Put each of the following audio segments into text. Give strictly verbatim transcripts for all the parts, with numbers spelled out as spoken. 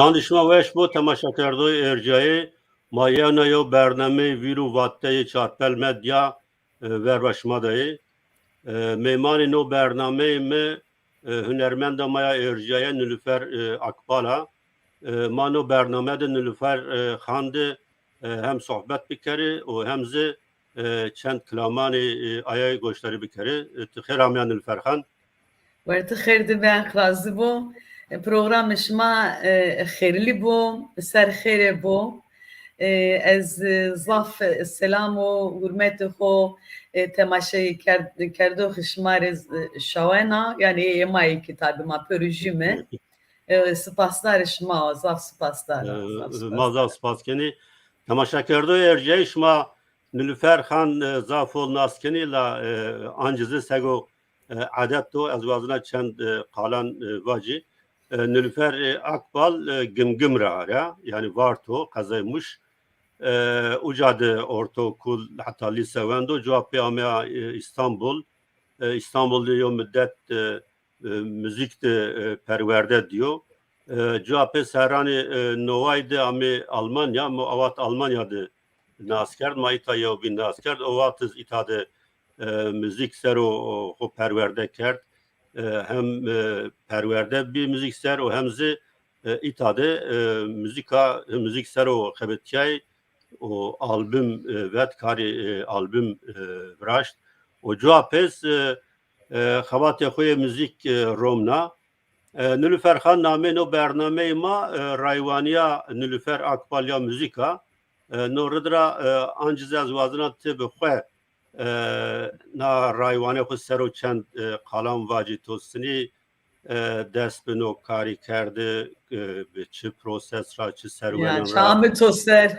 Qandê şima weş bo, temaşekerdoyê erciyayê. Ma yewna yew bernameyê Vîr û Vateyê Çarpel Medya, e, verba şima de yê. E, mêmanê no bernameyê mi, e, hunermenda ma ya erciyaye Nilüfer, e, Akbal a. E, ma no bername de Nilüfer, e, Xan de, e, hem sohbet bikerê û hem zî, e, çend kilamanê, e, ayayê goşdarî bikerê. E, ti xêr amîya Nilüfer Xan. Wertî xêr de be, razî bo. E, programê şima, e, xêrlî bo, ser xêrê bo. E, ez, e, zaf, e, selam û hurmetê xo, e, temaşe kerd-, kerdoxê şima rê, e, şawena. Yanî ê ma yê kî tabî ma pêro jûme. E, sipasdarê şima wa, zaf sipasdar a, e, zaf sipasdar. Ma zaf sipas kenî. Temaşekerdoyê erciyayê şima Nilüfer Xan, e, zaf hol nas kenî la, e, ancî zî sego e, edet do, ez wazena çend, e, qalan, e, vacî. E, Nilüfer, e, Akbal, e, Gimgim ra ya, yanî Varto, qezayê Muş. E, uca de ortaokul, heta lîse wendo, cuwa pê ameya, e, Îstanbul. E, Îstanbul de yew mudet, e, e, muzîk de, e, perwerde dîyo. E, cuwa pê serranê, e, noway de amê Almanya, mi awat Almanya de nas kerd, ma îta yewbîn nas kerd. O wext iz îta de, e, muzîk ser o, o, xo perwerde kerd. E, hem, e, perwerde bî muzîk ser û hem zî, e, îta de, e, muzîka, muzîk ser o xebitîyay û album, e, vet, karê, e, album, e, viraşt. Û cuwa pês, e, e, xebatê xo yê muzîk, e, romna. E, Nilüfer Xan, namê no bernameyê ma, e, Raywanîya Nilüfer Akbal ya Muzîk a. E, no rid ra, e, ancî zî ez wazena ti bi xo, e, na raywanê xo ser o çend, e, qalan vacî. To sinî, e, dest bi no karî kerde, e, bi çi proses ra, çi serwenan ra? Ya, çi ame to ser?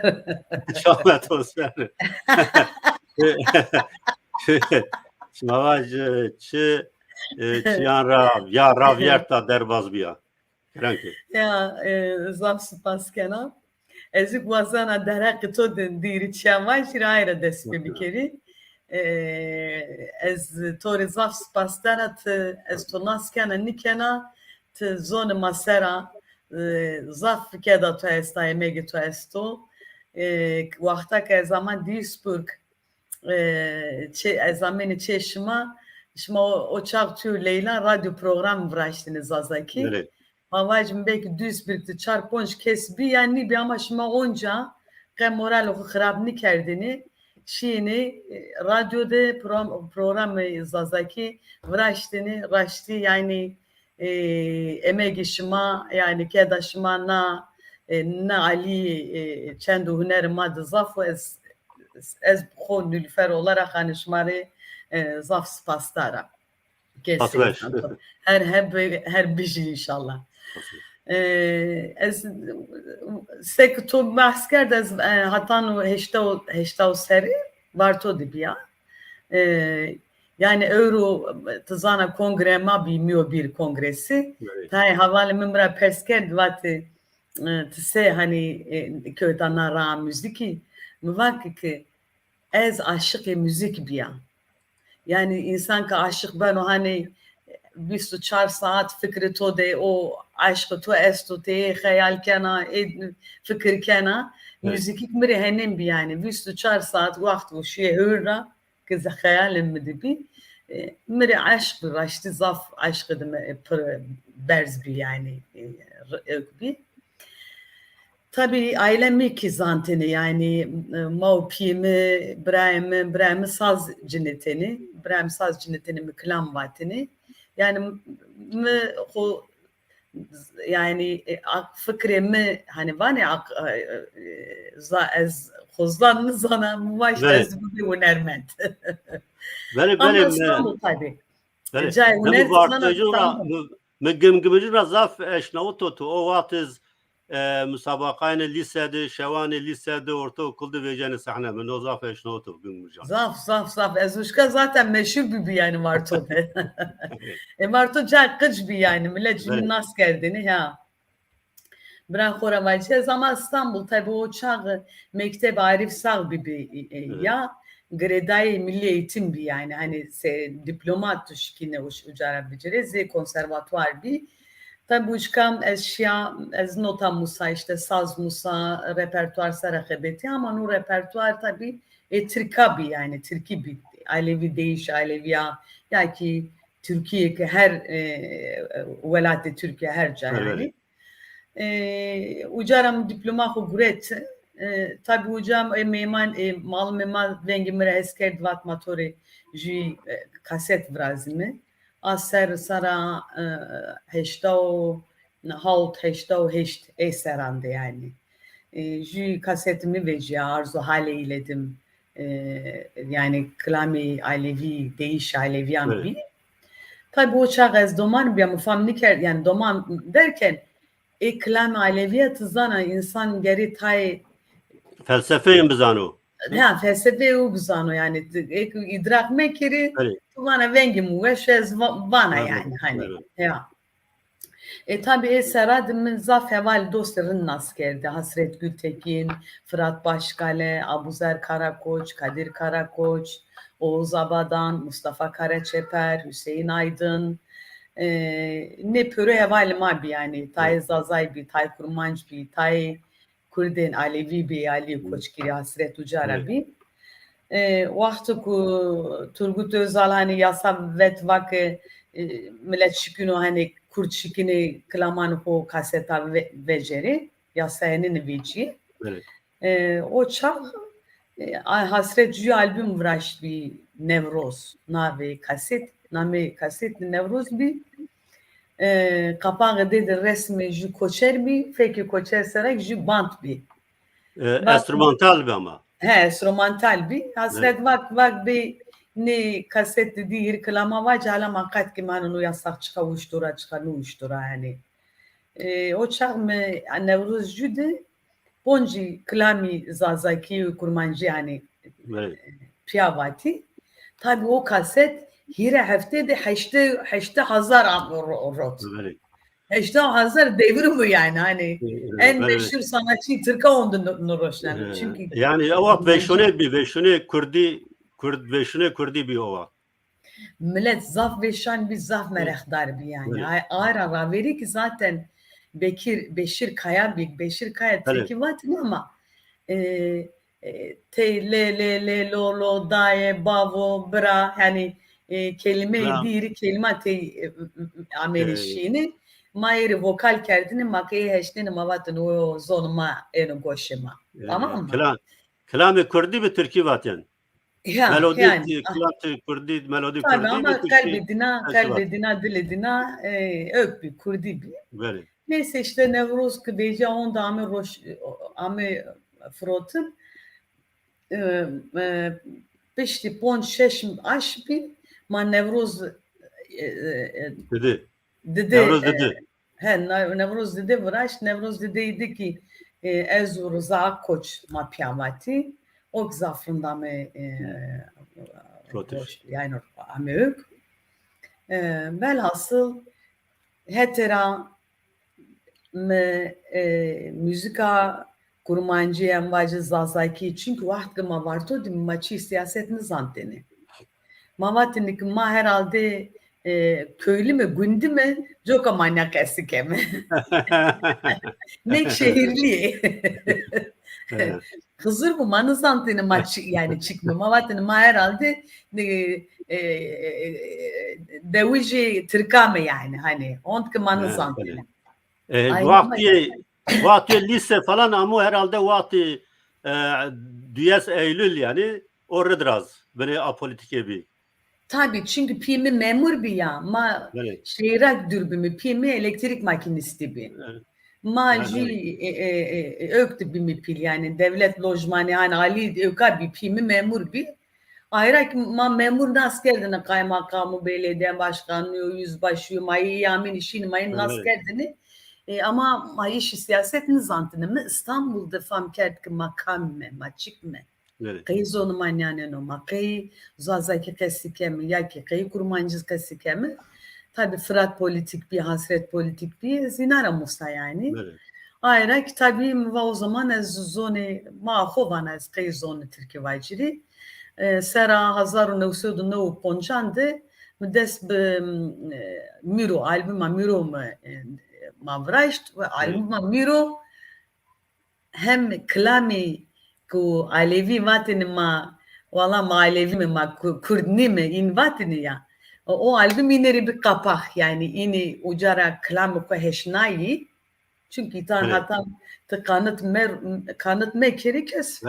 Çi ame to ser? Şima vaj, e, çi, e, çîyan ra, ya ravîyerta derbaz bîya. Kerem ke. Ya, e, zaf sipas kena. Ez û wazena derheqê to de dîrî çîyan vajî ra, ay ra dest pê bikerî. E, ez to rê zaf sipasdar a, ti, ez to nas kena nîkena, ti zonê ma ser a, e, zaf keda to esta, emegê to esto. E, wexta ke ez ama Duisburg, e, çê, ez amêne çê şima, şima o, o çax tu û Leyla radyo program viraştêne zazakî. Belê. Ma vajîme belkî Duisburg de çar ponc kes bî ya nîbî, ama şima onca qe moralê xo xirab nîkerdêne. Şîyêne, e, radyo de program, programê zazakî viraştêne, raştî yanî e, emegê şima, yanî keda şima na, e, na alî, e, çend û hunerê ma de zaf o. Ez, ez xo Nilüfer olarak hanî şima rê, e, zaf sipasdar a. Kes her heb, her bijî înşallah. E, ez seke to behs kerd, ez, e, hetan û heşta û, heşta û serî Varto de bîya. E, Yanî ewro ti zana kongre ma bî, Mîyo Bir kongresi. Evet. Tayê hevalê mi mi ra pers kerd, vatê, e, ti se hanî, e, kewta na raa muzîkî? Mi va ki, ki ez aşiqê muzîk bîya. Yanî însan ke aşiq beno, hanî vîst û çar saat fikrê to de o aşqê to esto, ti ê xeyal kena, ê fikir kena. Evet. Muzîkîk mi rê henên bî yanî. Vîst û çar saat wext o şîyê hewr ra, ke ze xeyalê mi de bî. E, mi rê eşq bî, raştî zaf eşqê de mi, e, pir berz bî yanî, e, r-, ewk bî. Tabî aîle mi kî zantêne yanî, e, ma û pîyê mi, birayê mi, birayê mi saz cinitêne, birayê mi saz cinitêne, mi kilam vatêne. Yanî mi xo Yanî, e, ak-, fikrê mi, hanî vanê ak-, e, e, za-, ez xo zan nizana, mi waşt ez bibî hunermend. Belê, belê. Ama mi, İstanbul tabî. Belê. Cayê huner zana İstanbul. Mi, mi Gimgimicû ra zaf eşnawito tu. O wext ez, e, musabaqayêne lîse de, şewanê lîse de, ortaokul de vejêne sehne. Mi no zaf eşnawito Gimgimicû. Zaf, zaf, zaf. Ez uşka zaten meşhur bibî yanî Varto de. E, Varto cayê qic bî yanî, milet jû mi nas kerdêne, ha. Bira xo ra vacî, ez ama İstanbul, tabî o çax mekteb Arif Sağ bibî, e, ya girêdayê Milli Eğitim bî yanî, hanî se, dîploma tu şikîne uş-, uca ra bicirê, zê konservatuar bî. Tabi uçkam ez şiya, ez nota musa, işte saz musa, repertuar sera xebetî, ama no repertuar tabi e, tirka bî, yani tirkî bî, alevî, değiş alevî ya, ya ki Türkiye ki her e, welatê Türkiye her ca yani. E, uca ra mi diploma xo guret. E, tabi uca e, meyman, e, malimê ma vengê mi ra hes kerd, vat ma to rê jû e, kaset virazîme. A ser sera e, heşta û hawt, heşta û heşt, ê seran de yani. E, jû kasetê mi vecîya, Arzu Hale eyledim. E, yani kilamê alevî, değiş alevîyan bî. Tabi o çax ez doman bîya, mi fam nîkerd, yani doman derken ê kilamê alevî ya ti zana, însan gerê tayê felsefeyên bizano. Ha, felsefeyê o bizano yani. Ê îdrak mekerî, ti vana vengê mi weş, ez va- vana yani hani. Ya. E, tabi ê sera de mi zaf heval dostê rind nas kerdî. Hasret Gültekin, Fırat Başkale, Abuzer Karakoç, Kadir Karakoç, Oğuz Abadan, Mustafa Karaçeper, Hüseyin Aydın. E, nê pêro hevalê ma bî yani. Tayê Zazay bî, tayê Kurmanc bî, tayê Kurdên Alevî bî, Alî Koçgirî, Hasret uca ra bî. E, wexto ku Turgut Özal hani yasa vet, va ke e, milet şikîno hani Kurd şikînê kilamanê xo kaseta ve- vecerê, yasa henîne vecîyê. E, o çax e, a- Hasret jû album viraştbî, Newroz navê kaset, namê kaset Newroz bî. E, qapaxê dê de resmê jû koçer bî, fekê koçer sera jû bant bî. E, enstrumantal bî ama. He, enstrumantal bî. Hasret vak vak bê nê kaset de dî hîrê kilama vace, hala ma qet ki ma no yasax çiqa uştura, çiqa nuştura yani. E, o çax mi Newroz jû de poncî kilamî zazakî û kurmancî yanî pîya vatî. Tabî o kaset hîrê heftê de heştê, heştê hazar ro- rot. Heştê hazar devrim bu yani, hani en meşhur sanatçı Tirka ondu noroşneno. Çünkü yani o wext vêşonê bî, vêşonê Kurdî, Kurd, vêşonê Kurdî bî o wext. Milet zaf vêşan bî, zaf merexdar bî yani. Ay, ay ra raverî ki zaten Bekir, Beşir Kaya bî, Beşir Kaya tirkî vatîn ama e, e, tey lê lê lê lo lo, dayê, bavo, bira, yani e, kelîmeyê dîrî kelîma tey e, amêne şîyêne. Ma ê rê vokal kerdêne, ma ke ê heşnêne ma vatêne o zonê ma êno goşê ma. Tamam mı? Kilamê Kurdî bi Tirkî vatên. Ya, melodî yani, kilamê Kurdî, melodî Kurdî ama qelbê dîna, qelbê dîna, dilê dîna e, ewk bî, Kurdî bî. Belê. Neyse işte Newroz ki vêca onda ame roş, ame firotin. E, e, piştî ponc şeş aş bî, ma Newroz e, e, e, Didi. Didi, Newroz e, Didi. He, Ne- Newroz Didi viraşt. Newroz Didi îdi ki e, ez û Riza Akkoç ma pîya vatî. Ok zaf rind ame e, roş, yani ame ewk. E, velhasıl hetê ra mi e, muzîka kurmancî, em vajî zazakî, çünkü wext ke ma varto dî ma çî siyaset nizantêne. Ma vatêne ki ma herhalde e, köylü mü, gündü mü, coka ma nêqesî keme. Nêk şehirlî yê. Xizir bu ma nizantêne ma çi, yani çik mi. Ma vatêne ma herhalde e, e, e, dewijê Tirka mi yani, hani hond ki ma nizantêne. E, wextî, wextî lise falan amo herhalde wextî e, duyes Eylül yani o ridraz binê a politikê bî. Tabi, çünkü pîyê mi memur bî ya. Ma şehîra dûr bîme, pîyê mi elektrik makinîstî bî. Ma jî e, e, e, ewk de bîme pîl, yani devlet lojmanî, hani alî ewka bî, pîyê mi memur bî. Ayra ki ma memur nas kerdêne, kaymakam û belediye başkanı û yüzbaşı û ma yê amêne şîne, ma yê nas kerdêne. E, ama ma îşê siyaset nizantêne. Mi İstanbul de fam kerd ki ma kam me, ma çik me. Qey zonê ma nîyaneno, ma qey zazakî qesî keme ya ki qey kurmancî qesî keme. Tabi Firat politik bî, Hasret politik bî, ez îna ra musa yani. Ay ra ki tabi mi va o zaman ez zonê ma xo vana ez qey zonê tirkî vacîrî. E, sera hezar û new sed û new û poncan de mi dest bi e, Mîro, albuma Mîro mi e, ma viraşt ve albuma Mîro hem kilamî ku Alevî vatêne ma, wala ma Alevî me, ma Ku-, Kurd nîme, în vatêne ya. O, o album înê rê bi kapax, yanî înê uca ra kilamê xo heşnayî. Çunkî tan hatan ti kanit me, kanit mekerî kes, e,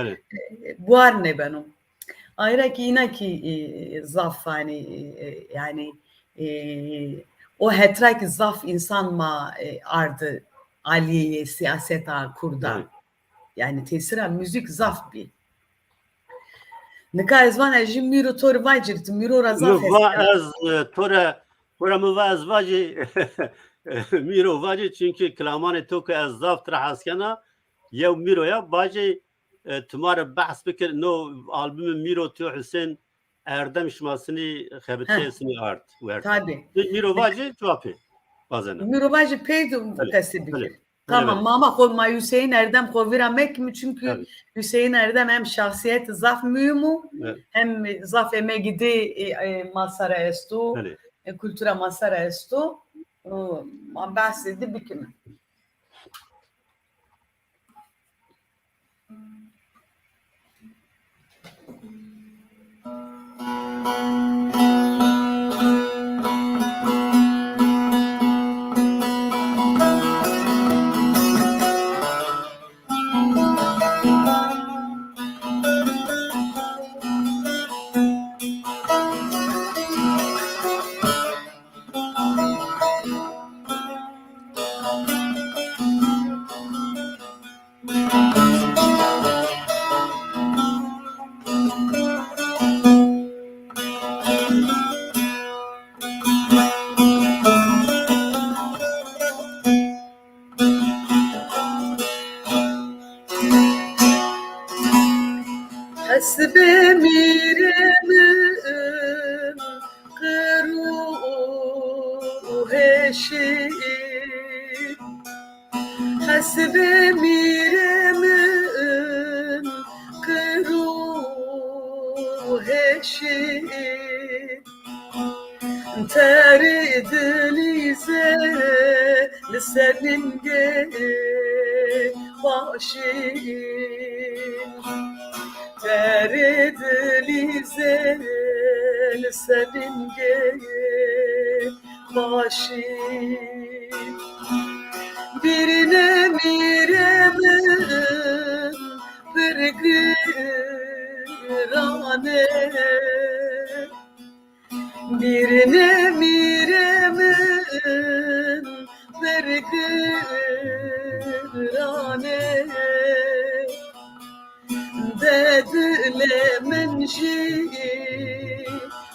buar nêbeno. Ayra kî îna kî, e, zaf, hanî, e, yanî, e, o het ra kî zaf însan ma, e, ardi alîyê sîyaseta kurda. Yanî tesîra muzîk zaf bî. Nika ez vana jî Mîro to rê vacî, ti Mîro ra zaf hes kena. Ez, e, to rê, to rê mi va ez vacî, Mîro vacî, çunkî kilamanê to ke ez zaf tira hes kena, yew Mîro ya, vacî, e, ti ma rê behs bikir, no albumê Mîro to Husên Erdem şima sinî xebitîye sinî ard werd. Tabî. Ti Mîro vacî, cewabê. Bazena. Mîro vacî pey de qesî bikir. Tamam, mama xo ma Hüseyin Erdem xo vîra mekimi, çunkî Hüseyin Erdem hem şahsîyet zaf muhîm o, hem zaf emegî dê, e, e, ma sera esto, e, kultura ma sera esto. E, ma behsê de bikimi. Hesibê mîrê min qir û heşî. Hesibê mîrê min qir û heşî. Terê dilî zê li ser ningê başî. Terê dilî zê li ser ningê başî. Bîrine mîrê min pir giran e. Bîrine mîrê min pir giran e. De dilê min jî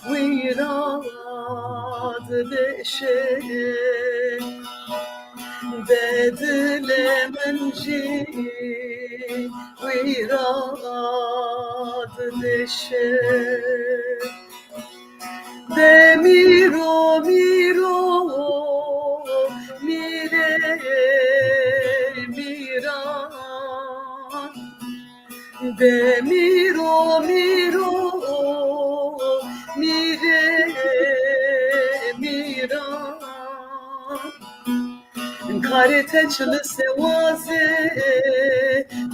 wîra didişe. De dilê min jî wîra didişe. De mîro, mîro, mîrê mîran. De mîro, mîro, mîrê mîran. Karê te çilisê wazê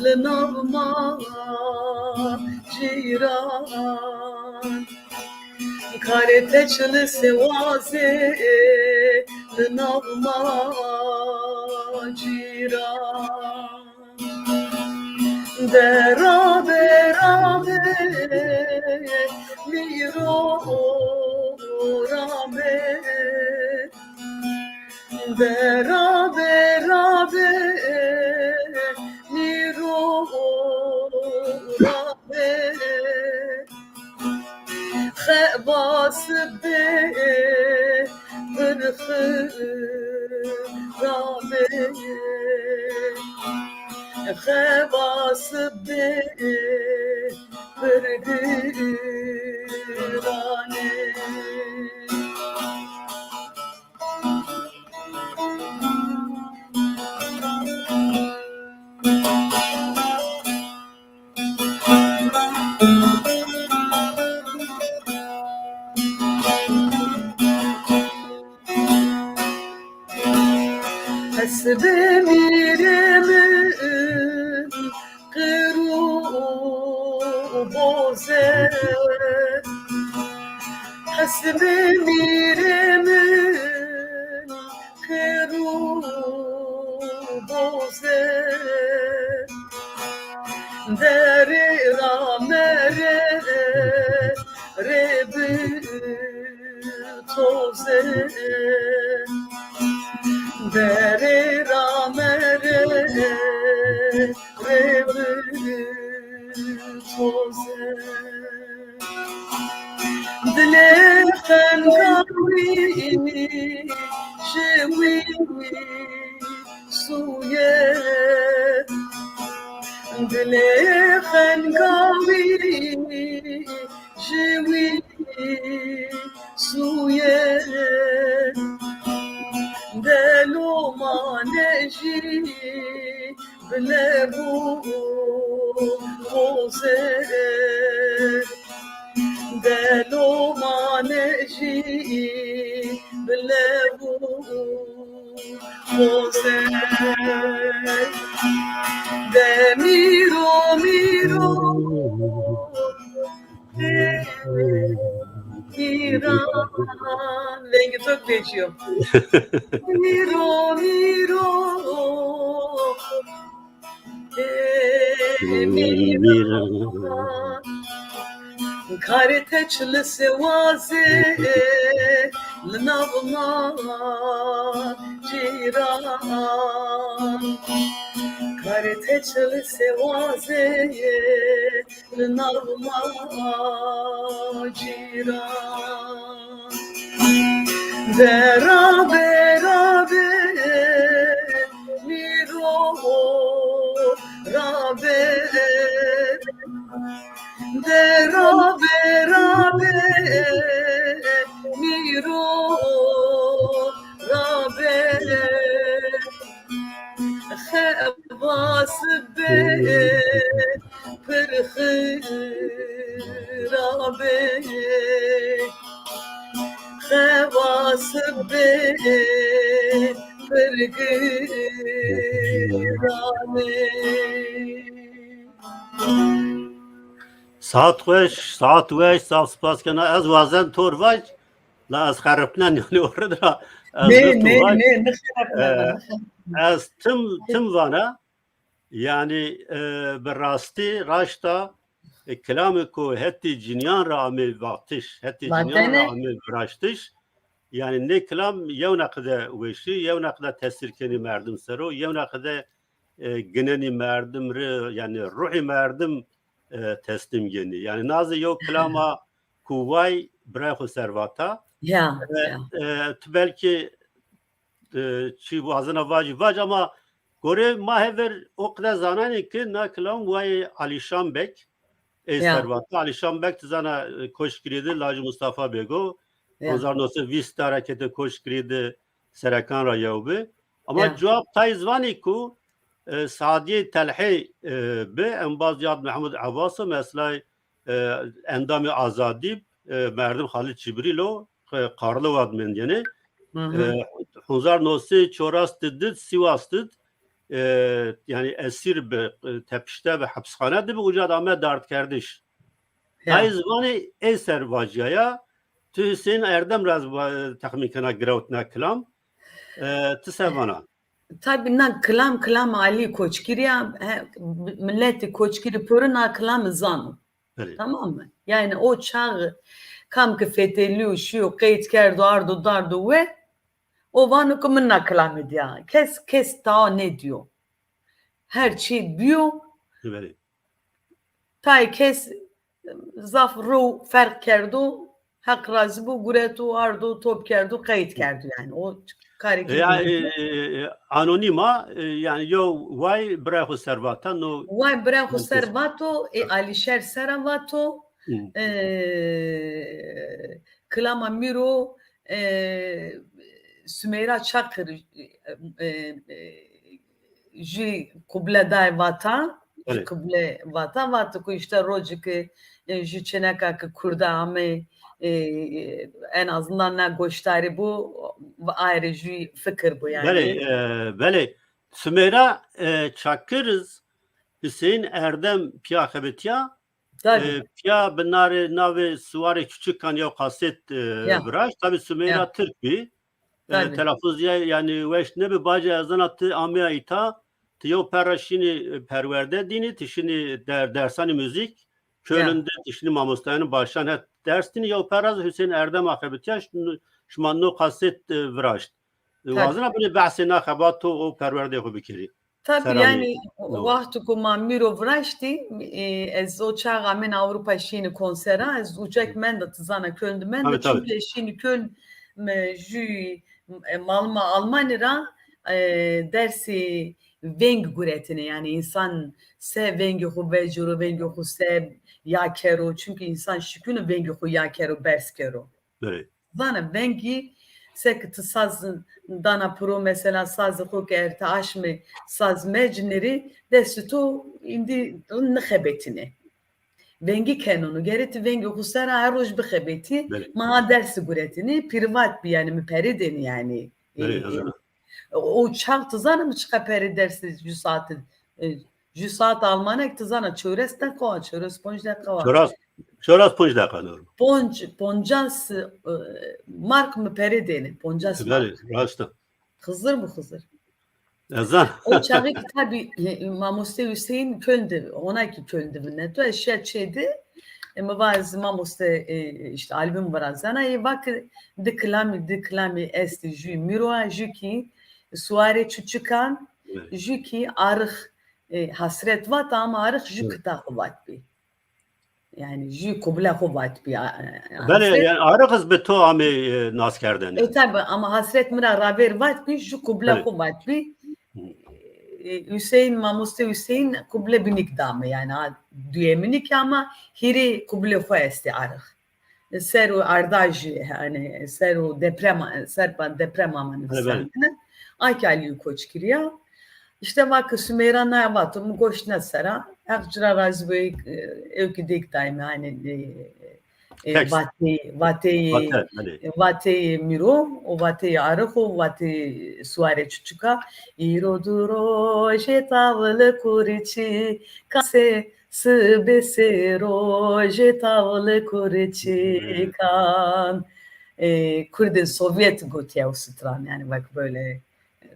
li nav ma cîran. Karê te çilisê wazê li nav ma cîran. De rabe, rabe, mîro rabe. De rabe, rabe, mîro rabe. Xebas be birxi rabe. Xebas be birxi rane. Boze, hesibê mîrê min kir û boze. Derê ra mere rê bi toze. Derê ra mere rê bi toze. Dilê xenga wî ji wî sûye. Dilê xenga wî ji wî sûye. Delo mane jî bi lev û boze. Delo mane jî bi lev û boze. De mîro mîro. Mîran. Vengê to pêçîyo. Mîro, mîro. Ê, mîran. Karê te çi li sewazê, li nav ma cîran. Karê te çi li sewazê, li nav ma cîran. De rabe, rabe, mîro, rabe. De rabe, rabe, mîro, rabe. Xebas be, pirxira be. Xebas be, pirxira be. Saet xweş, saet weş, zaf spas kena. Ez wazen tor vaj, la ez xeripnen, yanî orada ez Nê, nê, nê, nê xeripnen, nê xeripnen. Ez tim, tim vana, yanî, e, bi rastî, raşta, e, kilamê ku hetê cinîyan ra amê vatiş, hetê cinîyan ra amê viraştiş, yanî nê kilam yewna qide weşî, yewna qide tesîr kenî merdim ser o, yewna qide, e, ginenî merdim ri, yanî ruhî merdim, e, teslîm genî. Yanî na zî yew kilama ku way birayê xo ser vata. Ya, e, ya. E, tu belkî, e, çî wazena vacî vac ama gorê ma hever o qide zananê ki na kilam wayê Alîşan Beg ey ser vata. Alîşan Beg tu zana, e, Koçgirî de lajê Mustafa Beg o. Hezar no sey vîst de hareketê Koçgirî de serekan ra yew bi. Ama cewab tay zî vanî ku, e, Sadîyê Telhê, e, bi, embaz Yad Mehmud Ebbas o, mesela, e, endamê Azadî, e, merdim Xalid Cibrîl o, e, Karlova de mendîyenê. E, hezar no sey çewres de did, Sîwas did, e, yanî esîr bi, e, tepişte bi, hepisxane de bi, uca de ame dardkerdiş. Tay zî vanî ey ser vacîyaya, tu Hüseyin Erdem ra zî va-, texmîn kena girewtna kilam. E, ti se vana? Tabî na kilam, kilam Alî Koçgirî ya, he, miletî Koçgirî pêro na kilam zano. Belê. Tamam mı? Yanî o çax kam ki fetelîyo, şîyo, qeyd kerdo, ardo, dardo we, o vano ki mi na kilamî dîya. Kes, kes tawa nêdîyo. Her çî bîyo. Belê. Tayê kes zaf rew ferq kerdo, Heq razî bo, gureto, ardo, top kerdo, qeyd kerdo yanî. O karê ke... Ya, e, e, e, anonîm a, e, yanî yew way birayê xo ser vata, no. Way birayê xo ser vato, e, Alîşer sera vato, e, kilama mîro, e, Sümeyra Çakır, e, e, jü kuble day vata, jü kuble vata, vata ku işte rocî ki, e, jü çêneka ki kurda ame, e, en azından na goştarî bu, ayrı jü fikir bu yani. Belê, e, belê. Sümeyra, e, Çakır iz Hüseyin Erdem pîya xebetîya, Tabî. E, piya bi narê navê Suwarê Çuçikan yew kaset, e, Ya. viraşt. Tabî Sumeyra Ya. Tirk bî. E, Tabî. Telafuzîya yanî weş nêbi, bacê ez zana ti ameya îta, ti yew perra şînî, e, perwerde dînî, ti şînî der-, dersanî muzîk, Köln de ti şînî mamosteyanê başan het ders dînî, yew perra zî Huseyîn Erdem axebitîya, ş-, şima no kaset, e, viraşt. E, Tabî. Wazena binê behsê na xebat û perwerdeyê xo bikerî. Tabî, yanî, wexto ku ma Mîro viraştî, e, ez o çax amên Ewropa şînî konsera, ez uca kî menda, ti zana Köln de menda, Tabî, tabî. Çimkî ez şînî Köln, mi jû, e, malima Almanî ra, e, dersê veng guretêne, yanî însan se vengê xo vecero, vengê xo se ya kero, çimkî însan şikîno vengê xo ya kero, berz kero. Belê. Zana vengî, seke ti saz dana piro, mesela sazê xo ke erte aşmê saz mecnirî, destê to îndî nixebetînê. Vengî kenonu. Gerê ti vengê xo ser a her roj bixebetî. Belê. Ma ha dersi guretînî, pîrvat bî yanî, mi perê dênî yanî. Belê, e, hazir. O çax ti zana mi çiqa perê dersê jû saatî, e, jû saat Almanek ti zana çewres deqa wa, çewres ponc deqa wa. Çewres, çewres ponc deqa, doğru. Ponc, poncas, e, mark mi perê dêne, poncas mark. Belê, raşt a. Xizir bu Xizir. Ez zan. O çaxî kî tabî, e, mamoste Hüseyin Köln de, ona kî Köln de vineto. Ez şiya çê de, e, mi va ez mamoste, e, îşte album virazena. Ê va ke di kilamî, di kilamî estî jû Mîro a, jû kî Suwarê Çuçikan, Evet. jû kî Arix, e, Hasret vat ama Arix jû Evet. kita xo vat bî. Yanî jû kuble xo vat bî, a, a, Belê, Hasret. Yanî Arix iz bi to amê, e, nas kerdene. E, tabî, ama Hasret mi ra ravêr vat bî, jû kuble Belê. xo vat bî. Hı. E, Hüseyin, mamoste Hüseyin kuble binîk da mi, yanî, a, duyemînî kî ama hîrê kuble xo estî Arix. Ser û erdajî, hanî, ser û deprem, ser pa deprem ama Belê, belê. nivîsandine. A kî Alî Koçgirî ya. Îşte va ke Sumeyra naya vato, mi goş nêsera. Heq ci ra razî bo, e, ewkî dêk daîme, hanî, e, e, Text. vateyî, vateyî, Vate, belê. vateyî Mîro, o vateyî Arix o, vateyî Suwarê Çuçika. Îro di rojê tavli kurçikan se, sibê sê rojê tavli kurçikan. E, Kurdên Sovyet gotiye o stran, yanî bak böyle.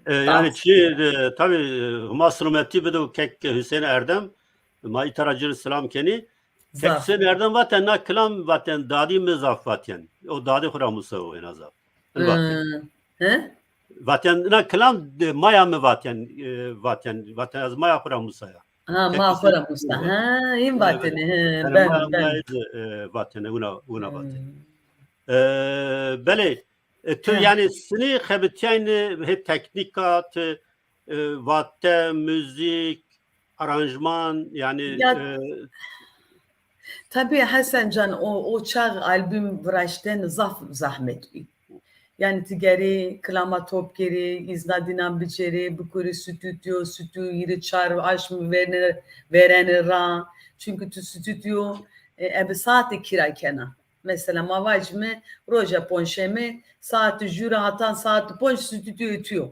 E, yanî çi, e, tabî, e, Huma silometî bido kek Hüseyin Erdem, ma îta ra ci rê selam kenî. Kek Hüseyin Erdem vaten, na kilam vaten, dadî mi zaf vaten. O dadê xo ra musa o ena zaf. Hı. Hı? Vaten, na kilam de maya mi vaten, e, vaten, vaten ez maya xo ra musaya. Ha, ma xo ra musa. Ha, hîn vatene, he, ben, ben. E, vatene, wina, wina vatene. E, belê, e, tu yanî sinî xebitîyayne hê teknîka, ti, e, vate, muzîk, aranjman, yanî, e, Tabî Hesen can, o, o çax album viraşten zaf zahmet bî. Yanî ti gerê kilama top kerê, îzna dînan biçerê, bikurê stûdyo, stûdyo hîrê çar aşmî verene, verene ra. Çunkî tu stûdyo, e, ebe saetê kîra kena. Mesela ma vacîme roja ponşeme saetê jû ra hatan saetê ponc stûdyoyê tu yo.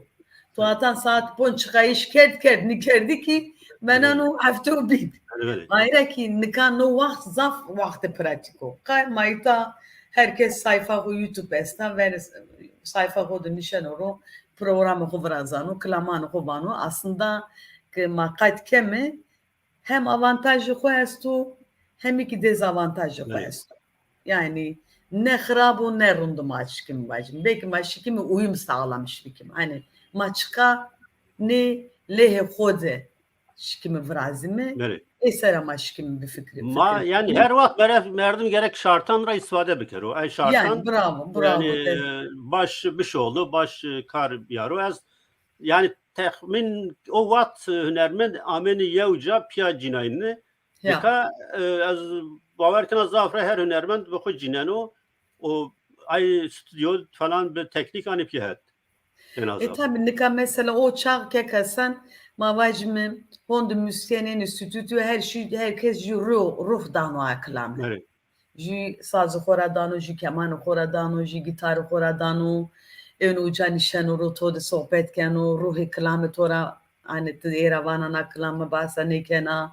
Tu hatan saetê ponc çiqa îş kerd kerd, nîkerdî kî menano hefte û bîn. Belê, belê. Ayra kî nika no waxt zaf waxtê pratîk o. Qay ma îta her kes sayfa xo YouTube esta, verê sayfa xo de nişeno ro, programê xo virazano, kilamanê xo vano. Aslında ke ma qayt keme, hem avantajê xo esto, hem kî dezavantajê xo esto. Yanî ne xirab o ne rind o, ma şikîme vacîme. Belkî ma şikîme uyum sağlamış bikîme. Hanî ma çiqa nê lehê xo de şikîme virazîme. Belê. Ê ser a ma şikîme bifikirîme. Ma, yanî her waxt mere-, merdim gerek şartan ra îstîfade bikero. Ey şartan, yanî, bravo, bravo. Yanî, e, baş bişoldo, baş, e, kar biyaro. Ez, yanî, texmîn o waxt, e, hunermend amêne yew ca piya cînayne. Ya. Nika, e, ez bawer kena zaf ra her hunermend bi xo cîneno. O ay stûdyo falan bi teknîk anî piya het. En azından. E, tabî, nika mesela o çax kek Hesen, ma vacîme honde muzîsyenênê stûdyo, her şey, her kes jû ruh, ruh dano a kilame. Evet. Jû sazê xo ra dano, jû kemanê xo ra dano, jû gîtarê xo ra dano. Êno uca nişeno ro to de sohbet keno, ruhê kilamê to ra, hanî ti ê ra vana na kilame bahsa nêkena.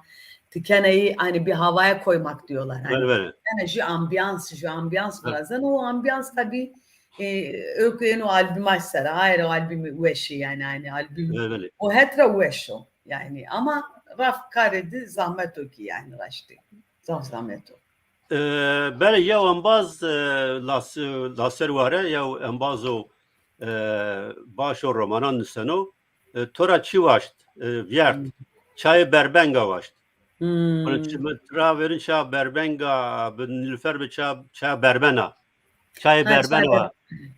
Ti kena î, hani, bir havaya koymak diyorlar. Hani, bele, bele. Kena jü ambiyans, jü ambiyans, evet, virazena. O ambiyans tabii, e, öykü eno albüma ser a, ayrı albümü weşi yani, hani, albüm. Bele, bele. O hetra weş o yani, ama raf karê di zahmet o ki yani, raştî. Zaf zahmet o. E, bele, yew embaz, e, las-, laser ware, yew embaz o, e, baş o romanan nuseno. E, to ra çi waşt, e, vîyert? Hmm. Çayê Berbenga waşt. Hmm. Bunu çi, mi ra verin ça Berbenga, bi Nilüfer bi ça, ça Berbena. Çayê Berbena,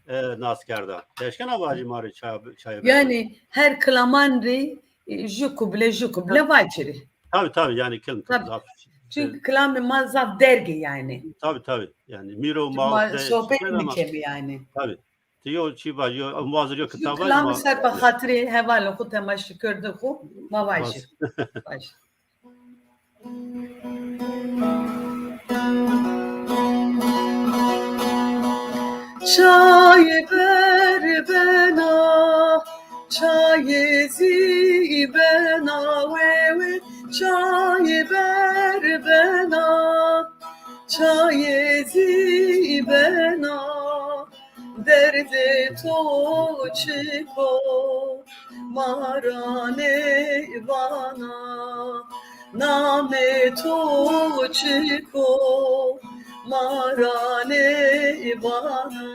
e, nas kerda. Eşkena vajî ma rê ça, çayê Berbena. Yani her kilaman rê, e, jü kuble, jü kuble vacirî. Tabii, tabii, yani kim, tabii. Zaf, çünkü kilamê ma zaf derg ê yani. Tabii, tabii. Yani mîro ma sohbet mikemi yani. Tabii. Ti yo çi vaj, yo embazir, yo kitab vaj. Kilamî ser be xatirê hevalê xwu, temaşekerê xwu ma vajî. Vaj. Çayê Berbena, çayê zî bena wê wê, çayê Berbena, çayê zî bena. Derdê to çik o, ma ra nêvana. Namê to çik o, ma ra nêvana.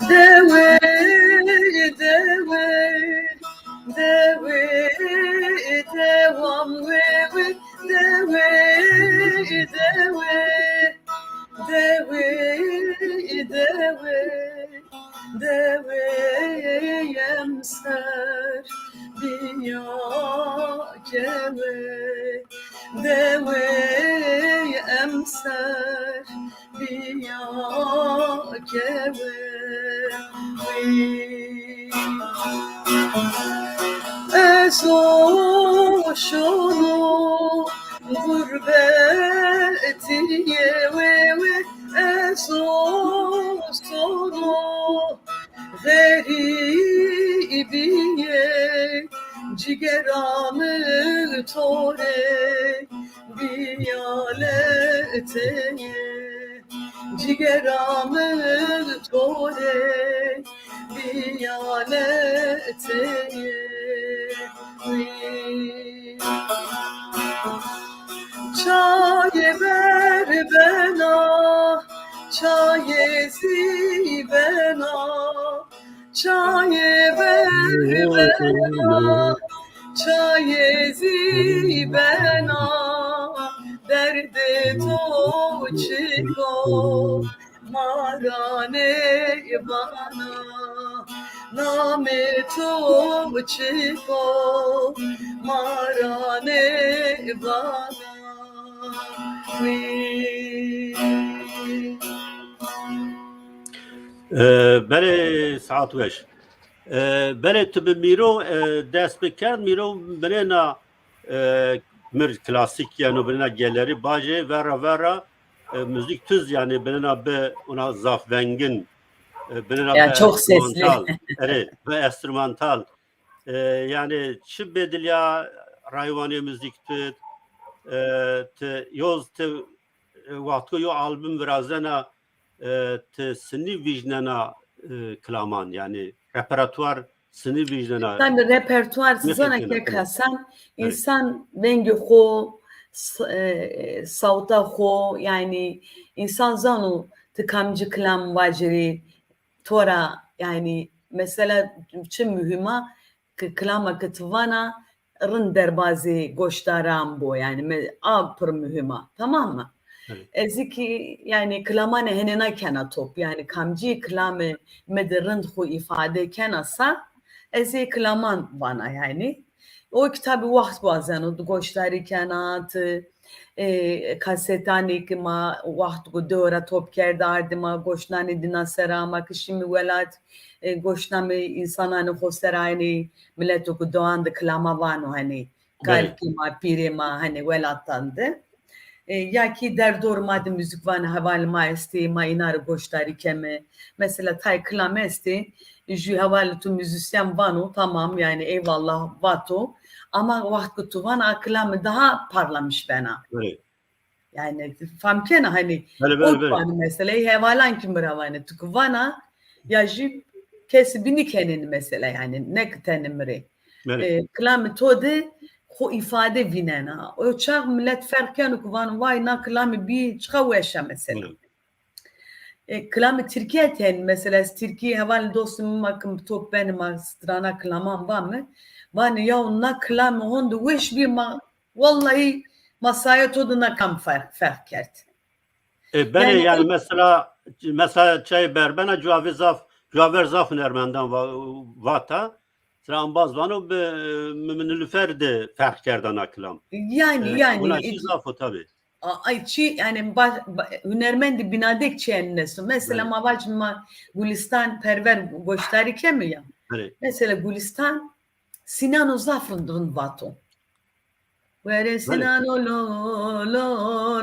Dewe, dewe, dewe, dewam we we, dewe, dewe, dewe, dewe. Dewey emser bîya kewe, dewey emser bîya kewe. Ez o şono gurbetîye we we, ez o sono xerîbîye, cigera mi to rê bîyaleteye, cigera mi to rê bîyaleteye. Çayê Berbena, çayê zî bena, çayê Berbena, çayê zî bena, derdê to çik o, ma ra nêvana. Namê to çik o, ma ra nêvana. E, belê, saet weş. E, belê, tu bi mîro, e, dest bikerd, mîro binêna, e, mir klasîk yeno, binêna gelerî bajê, vera vera, e, muzîk tu zî yanî binêna bi ona zaf vengin, e, binêna bi enstrümantal. Erê, bi enstrümantal. E, yanî çi bedilya raywanê muzîk tu, e, ti yoz ti, e, wextko yo album virazena, e, ti sinî vîjnena, e, kilaman, yanî reperatuar sinî vîjnena. Tabii repertuar zana ke kasan, insan vengê xo, s-, e, sawta xo, yanî insan zano ti kamcî kilam vacirî, to ra, yanî mesela çi muhîm a, ki kilama ki ti vana rind derbazê goşdaran bo, yanî mi, a pir muhîm a, tamam mı? Evet. Ez ki yanî kilamanê henêna kena top, yanî kamcî kilame mi de rind xo îfade kena sa, Ez ê kilaman vana yanî. O kitabî waxt wazeno, tu goşdarî kena, ti, e, kasetanê ki ma waxt ku dewe ra top kerde ardî ma goşnanê dîna sera, ma ki şimî welat, e, goşnamê însananê xo sera, yanî mileto ku dewan de kilama vano, hanî Belê. Kalkê ma, pîrê ma, hanî welatan de. E, ya kî derdor ma de muzîkvanê hevalê ma estê, ma îna rê goşdarî keme. Mesela tay kilam estê, jû hevalê tu muzîsyen vano, tamam, yanî eyvallah vato. Ama waxt ke tu vana, a kilame daha parlamiş bena. Belê. Yanî fam kena, hanî Belê, belê, o belê. Vano mesela, ey hevalan kî mi ra vanê, tu ki vana, ya jî kesî bînî kenênî mesela, yanî ne ki tenê mi rê. Belê. E, kilamê to de xo îfade vînena. O çax milet ferq keno ku vano, vay, na kilamî bî çiqa weş a mesela. Belê. E, kilamê tirkî tenê mesela, ez tirkî hevalê dostê mi ma kim top benê ma strana kilaman vame. Vanê, yaw, na kilamê honde weş bî ma, wellahî ma saye to de na kilam ferq, ferq kerd. E, belê, yanî, yanî mesela, mesela çayê Berbena cuavê zaf, cuaver zaf hunermendan va-, vata. Sira embaz vano bi, mi, mi Nilüfer de ferq kerda na kilam. Yanî, e, yanî, wina çî e, zaf o tabî. A-, ay çî, yanî, ba-, ba-, hunermendî bînadek çi eneso. Mesela, belê, ma vacîme ma Gulistan Perver goşdarî keme ya. Belê. Mesela Gulistan Sînano zaf rind, rind vato. Were Sînano lo, lo,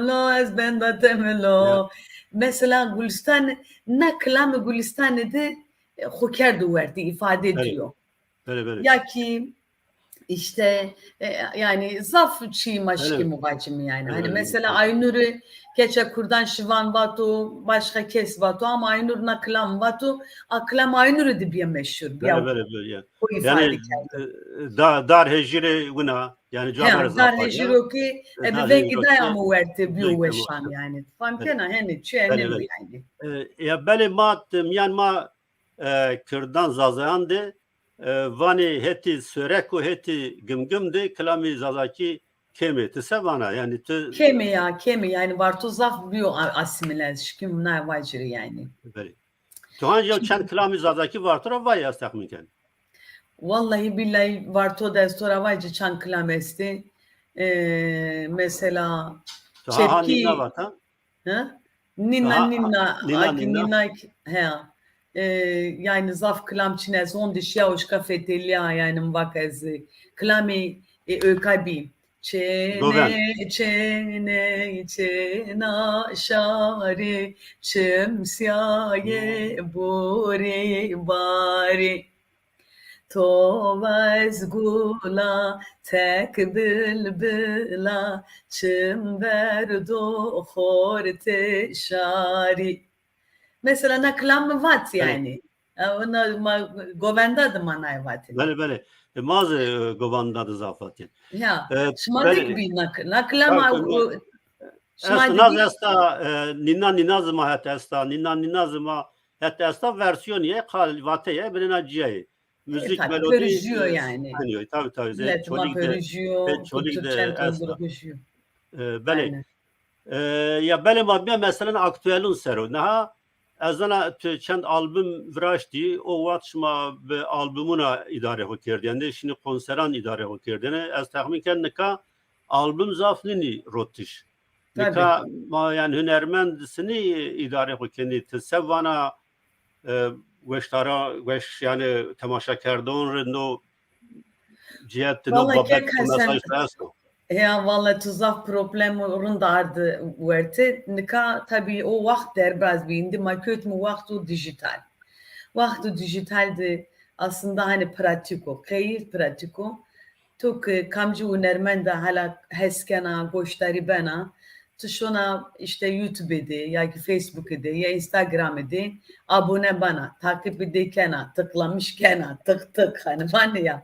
lo, ez benda teme lo. Ya. Mesela Gulistan, na kilamê Gulistanê de, e, xo kerdo werte, îfade ediyor. Belê, belê. Ya ki işte, e, yani zaf çî ma şikîme vacîme yani. Belê, belê. Hani mesela Aynur'u keçe kurdan şivan vato, başka kes vato ama Aynur na kilam vato, a kilam Aynur'u de bîya meşhur, bîya. Belê, belê, belê, ya. O ifade kerd. Yani, e, da-, dar hejîrê wina, yani, ha, dar hejîro ki, e, bi vengî daya mi werte bîyo weşan yani. Fam kena, heni çi, heni yani. E, ya belê ma, mîyan ma, e, kirdan zazayan de, e, vanê hetî Sörek û hetî Gimgim de kilamî zazakî kêm ê. Ti se vana? Yani ti... Kêm ê ya, kêm ê. Yani Varto zaf bîyo a-, asîmîle. Şikîm na vacîrî yani. Belê. Tu hanî yew çend kilamî zazakî Varto ra vay, ez texmîn ken. Wellahî bîllahî Varto de ez to ra vacî çend kilam estê. E, mesela... Tu ha, ha, çepkî nîna vata? Ha? Nîna, ha, nîna, nîna, akî nîna. Nîna, he. E, yani zaf kilam çin ez honde şiya uşka fetelîya yani mi vaka ez, e, kilamî, e, Öykü bî. Çêney, çêney, çêna şarî, çimsîyayê borî barî. To va ez gula, tek bilbila, çim verdo xortê şarî. Mesela na kilam mi vat yani. E, ona ma govenda de ma nay vatî. Belê, belê. E, ma zî, e, govenda de zaf vatî. Ya, e, şima de ki bî na, na kilam ma, şima de bî. Esta, naz esta, e, nîna, nîna zî ma het esta, nîna, nîna zî ma het esta, versiyonî ye, qal vate ye, binêna cîya ye. Müzik, e, tabii, melodî, pêro jûyo, e, yani. Hani, tabii, tabii, zê Çolig de, zê Çolig de esta. E, belê. Aynen. E, ya belê ma bîya meselen aktuelun ser o. Niha ez zana tu çend album viraştî, o wext şima bi albumuna îdare xo kerdî. Yanî şinî konseran îdare xo kerdêne. Ez texmîn ken nika album zaf nînî rotiş. Nika ma, yani, hunermend sinî îdare xo kenî. Ti se vana, e, weşdara, weş, yani, temaşakerdon rê no cîyet, no babet, mesaj esto? Ya, valla tu zaf problem rind ardi werte. Nika tabî o waxt derbaz bî. Îndî ma kewtme waxto dîjîtal. Waxto dîjîtal de aslında hani pratîk o, qey pratîk o. To ki kamcî hunermenda hala hes kena, goşdarî bena, ti şona işte YouTube de ya ki Facebook de ya Instagram de abone bena, takip de kena, tıklamış kena, tık tık, hani vanê ya.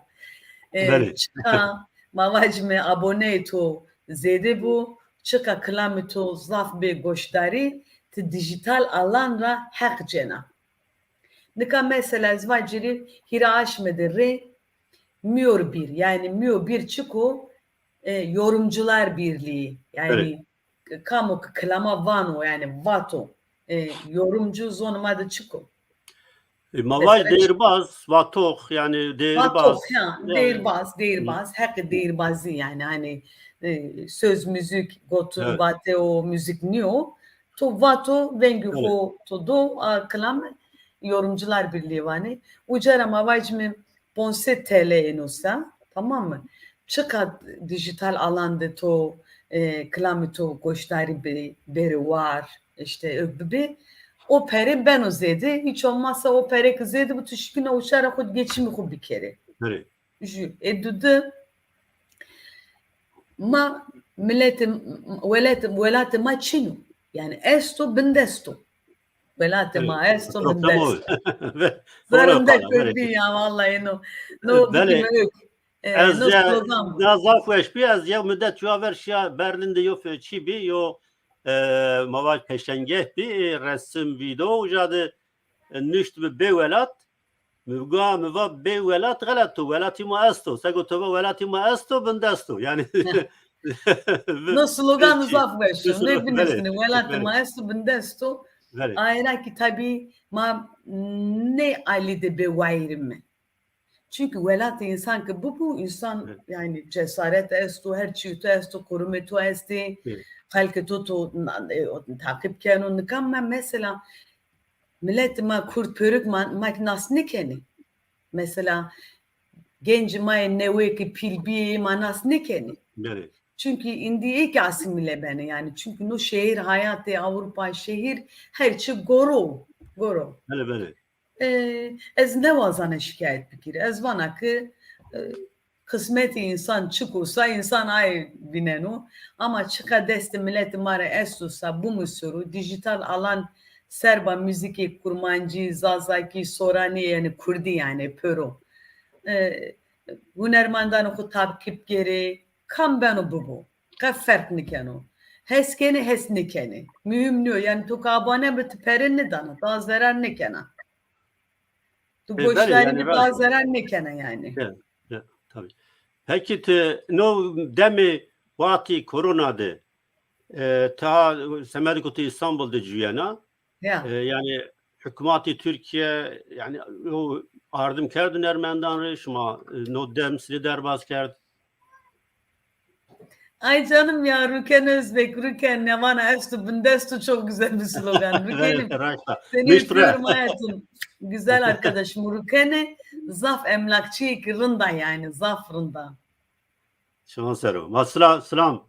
E, belê. Çiqa ma vacîme aboneyê to zêde bo, çiqa kilamê to zaf bê goşdarî, ti dîjîtal alan ra heq cêna. Nika mesela ez vacîrî hîrê aşme de rê Mîyor Bir, yani Mîyo Bir çik o, e, Yorumcular Birliği, yani kamo ki kilama vano, yani vato, e, yorumcu zonê ma de çik o? E, ma vaj deyirbaz, vatox, yani deyirbaz. Vatox, ya, deyirbaz, deyirbaz, heqi deyirbazî yani hani e, söz müzik, gotun, evet, vate o müzik niyo. To vato, vengî xo to do, a kilam Yorumcular Birliği vanê. Uca ra ma vajîme ponc sed T L êno sa, tamam mı? Çiqa dijital alan de to e, kilamê to goşdarî bi, bêrê war, işte ög bibi. O pere beno zêde, hiç olmazsa o pere ki zêde bi tu şikîna uca ra xo geçimî xo bikerê. Jü, e dudu ma mileti, welati, welati ma çin o. Yani esto, bindesto. Welati ma esto, bindesto. Zerinde kurdî ya, vallahi no. No bikime ök. E, ez no slogan. Na zaf weş bi, ez yew müddet ya ver şiya Berlin de yo fe-, çi bi, yo e, ma vaj peşengeh bi, e, resim, video, uca de e, nuşt bi bê welat, mi ga, mi va bê welat xelet o. Welatî ma esto. Sego to va welatî ma esto, bindesto. Yani no slogan zaf weş o. Ne bindesto, welatî ma esto, bindesto. Aye ra ki tabî ma ne alî de bê wayirîme. Çünkü welatî însan ki bibo, însan yani cesaret esto, her çî to esto, kurumê to estê, xelkê to to e, taqîb keno. Nika ma mesela Miletê ma kurd pêruk ma, ma ki nas nêkenê. Mesela gencê ma yê newê ki pîl bîyê ma nas nêkenê. Belê. Çünkü îndî ê ki asîmîle benê yani. Çünkü no şehir hayatê Avrupa şehir her çi goro, goro. Belê, belê. E, ez nêwazana şikayet bikir. Ez vana ki e, Qismetê însan çik o sa, însan ay vîneno. Ama çiqa destê miletê ma rê esto sa, bimusiro. Dijital alan serba muzîkê kurmancî, zazakî, soranî, yanî kurdî yanî pêro. E, hunermendanê xo taqîb kerê, kam beno bibo. Qe ferq nêkeno. Hes kenê, hes nêkenê. Muhîm nîyo. Yanî to ke abone bi, ti pere nêdana, daha zerar nêkena. Tu goşdarî bi, daha zerar nêkena yanî. Ya, ya, tabii. Peki ti no demê wextî korona de, e, ta semedê ku ti Îstanbul de cuyena, ya, e, yanî hukmatî Tirkîye yanî o ardim kerd hunermendan rê, şima, e, no dem sirê derbaz kerd? Ay canım ya, Rüken Özbek, Rüken, ne vana esto, bindesto, çok güzel bir slogan. Rüken'im, seni öpüyorum hayatım. Güzel arkadaşım Rüken'e, zaf emlakçı ki rında yani, zaf rında. Şima ser o. Ma sila-, selam.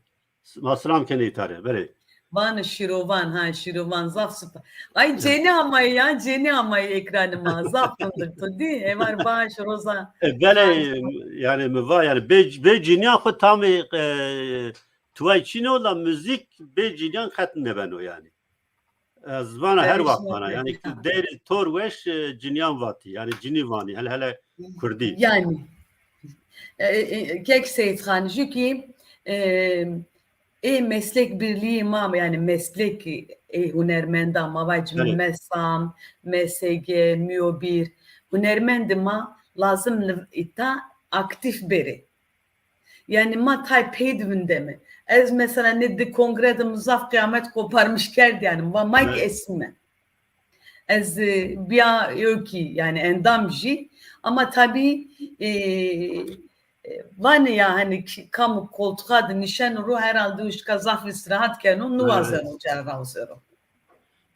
Ma selam kenê îta rê, belê. Vano şîrovan, ha, şîrovan, zaf süper. Ay, cênî amay ya, cênî amay ekranê ma, zaf rindik to dî, êvar baş, roza. E, belê, yanî mi va, yanî bê, bê cînîyan xo tamê, e, tuway çin o, la muzîk bê cînîyan qet nêbeno yanî. Ez vana her wext vana. Yanî ki deyrê tor weş, e, cînîyan vatî. Yanî cînî vanî. Hele hele kurdî. Yanî. E, e, kek Seyîd Xan, jü ki, e, ê meslek birlîyê ma, yanî meslek ê hunermendan, ma vacîme MESAM, MSG, MÜYOBİR, hunermendê ma lazim îta aktîf bêrê. Yanî ma tay pey de vindeme. Ez mesela nê di kongre de mi zaf qîyamet koparmiş kerd yanî. Va may ki esîme. Ez, e, bîya yo ki yanî endam jî. Ama tabî, e, e, vanê ya hani ki, kam koltuxa de nîşeno ro herhalde uşka zaf îstîrahat keno, nêwazeno ca rawzero.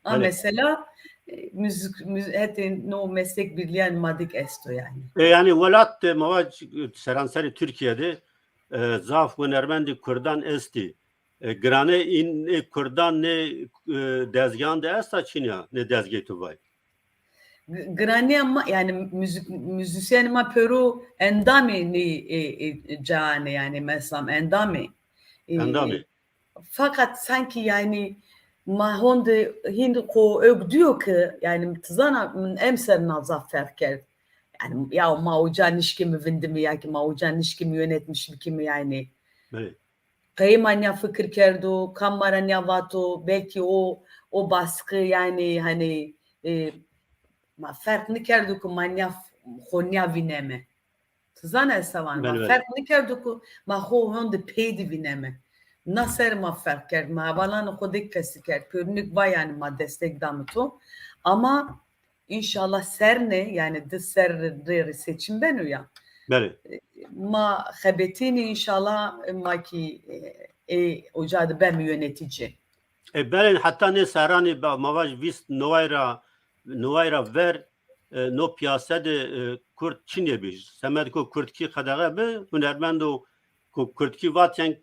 A mesela, e, muzîk, muz-, hetê no meslek birlîyan ma dik esto yanî. E, yanî welat de ma va seranserê Tirkîye de, e, zaf hunermendê kurdan estî. E, giranê în, ê kurdan nê, e, dezgeyan de esta çin ya, nê dezgê tu vay? G-, giranîya ma, yanî muzîk-, muzîsyenê ma pêro endamê nê, e, e, caanê yanî MESAM endamê. E, endamê. Fakat sanki yanî ma honde hîn xo ewk dîyo ki yanî ti zana min emser na zaf ferq kerd. Yanî ya ma uca nişkîme vindîme ya ki ma uca nişkîme yönetmiş bikîme yanî. Belê. Qey ma nîya fikir kerdo, kam ma ra nîya vato, belkî o, o baskı yanî hani, e, ma ferq nêkerdo ki ma nîya f-, xo nîya vîneme. Ti zana ez se vana. Belê, belê. Ferq nêkerdo ku ma xo honde pey de vîneme. Na ser ma ferq kerd, ma hevalanê xo de qesî kerd. Pêrune ki va yanî ma destek dame to. Ama înşallah serne, yanî di serrî rê seçim beno ya. Belê. Ma xebetînî înşallah ma kî e, ê oca de beme yönetici. E, belê, heta nê serranî ma vaj vîst neway ra, neway ra ver e, no pîyase de e, kurd çinê bî. Semedko kurdkî qedexe bi, hunermendo ku kurdkî vatyen e,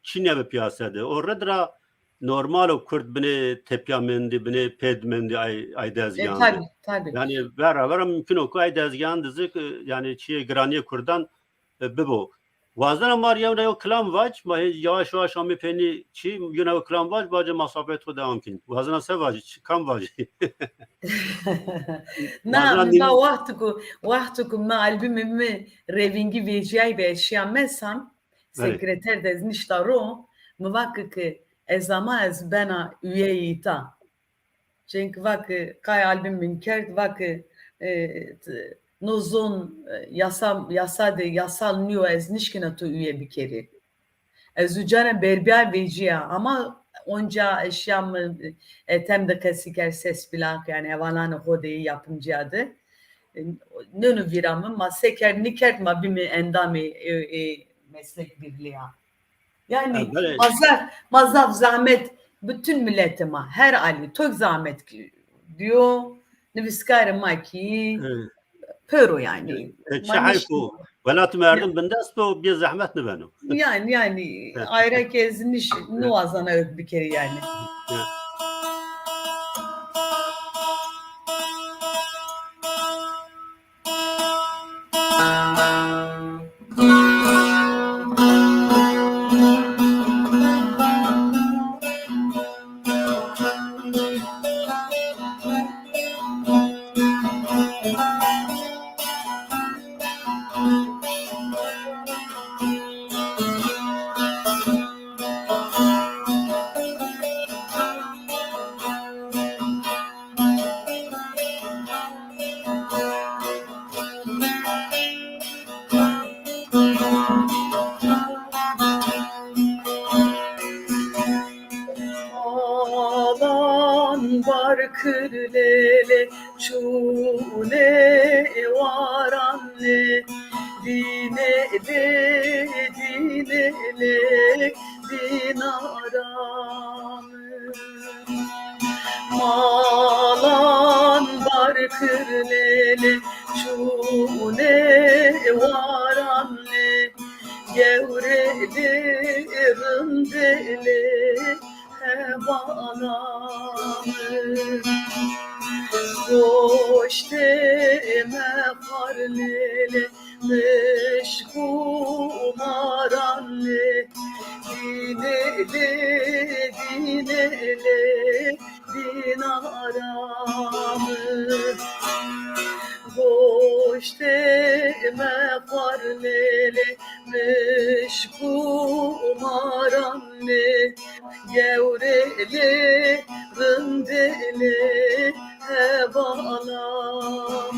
çinê bi pîyase de. O rid ra normal o kurd binê tepya mendî, binê pêd mendî ay, ay dezgeyan de. E, tabii, tabii. Yanî vera vera mümkün o ku ay dezgeyan de zik, e, yanî çiyê giraniyê kurdan e, bibo. Wazena ma rê yewna yew kilam vac, ma hê yawaş yawaş amê peynî çî, yewna yew kilam vac, bacê ma sohbet xo dewam kin. Wazena se vacî, çi kam vacî? Na, ma wextu ku, wextu ku mi albumê mi Revîngî vecîyayî bi, ez şiya Mesan, sekreter de ez nişta ro, mi va ki, ki ez ama ez bena üyeyê îta. Çenk va ki qay album min kerd, va ki e, no zon e, yasa, yasa de yasal nîyo, ez nişkîna tu üye bikerî. Ez uca ra berbîya vecîya ama onca eşya mi e, tem de qesî kerd, ses plak, yanî hevalanê xo de, yapımcîya de. E, nêno vîra mi, ma se kerd nîkerd ma bîme endamê e, e, meslek birlîya. Yanî ma zaf, ma zaf zahmet, bütün milletê ma, her alî tok zahmet diyo, nivîskarê ma kî pêro yanî. E, çi heyf o. Welatê merdim bindest bo, bê zehmet nibeno. Yanî, yanî ayra ke ez nîş, niwazena ewk bikerî yanî. Alan bar kir lêlê, çûnê waran lê, dînê lê, dînê lê, dînaran. Malan bar kir lêlê, çûnê waran lê, gewrê lê, rindê lê, hevalan. Goştê mexwar lêlê, mişk û maran lê, dînê lê, dînê lê, dînaran. Goştê mexwar lêlê, mişk û maran lê, gewrê lê, rindê lê, hevalan.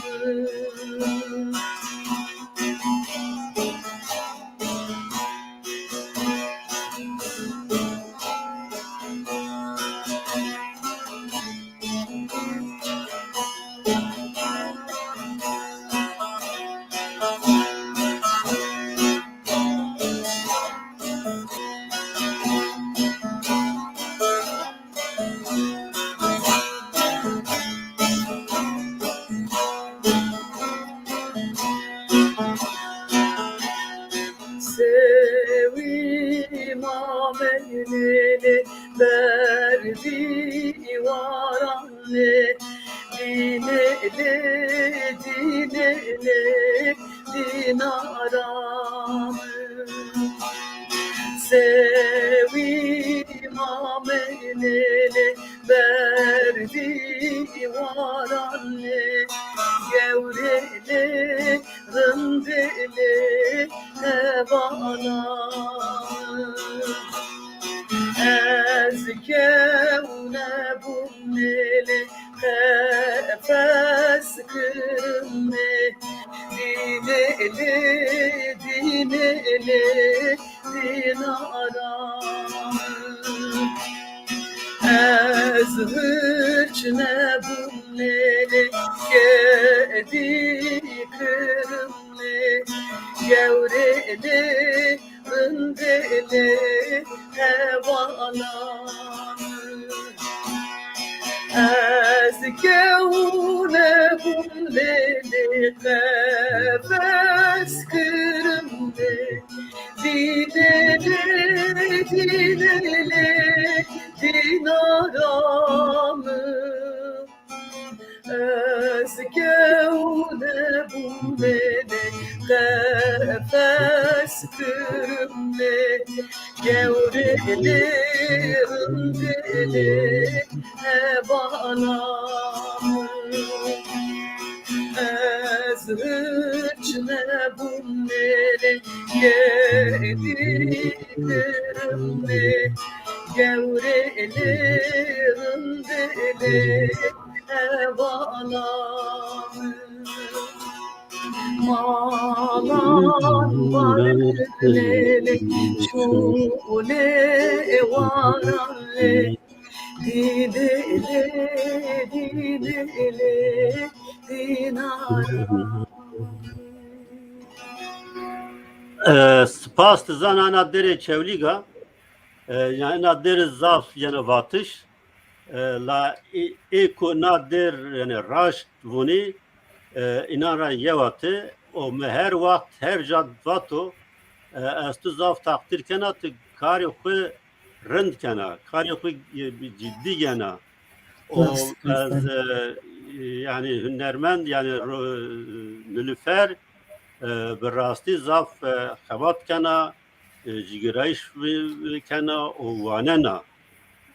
Sewî ma meynênê, berdî waran lê, dînê lê, dînê lê, dînaran. Sewî ma meynênê, berdî waran lê, gewrê lê, rindê lê, hevalan. Ez kewne bûm lêlê, qefes kirime, dînê lê, dînê lê, dînaran. Ez hirç nebûm Nêlê gedî kirmê, gewrêlê rindêlê hevalan. Ez gewne bûm lêlê qefes kirmê, dîlêlê, dîlêlê, dînara mi. Ez gewne bûmêne qefes kirmê, gewrêlê rindêlê hevalan. Ez hiç nebûmêne gedî kirmê, gewrêlê rindêlê hevalan. Malan barnêlê çolê waran lê, dîlêlê, dîlêlê, dînara. E, spas, ti zana ena dêrê Çewlîg a. E, yanî ena dêrê zaf yeno vatiş. E, la ê, ê ku na dêr, yanî raşt vûnî, e, înan ra yew a ti. O mi her waxt, her ca vato, e, ez tu zaf taqdîr kena, ti karê xwu rind kena, karê xwu, e, bi ciddî gena. O ez, e, yanî hunermend, yanî ro-, Nilüfer, e, bi rastî zaf, e, xebat kena, e, cigirayîş vi-, vi kena û wanena.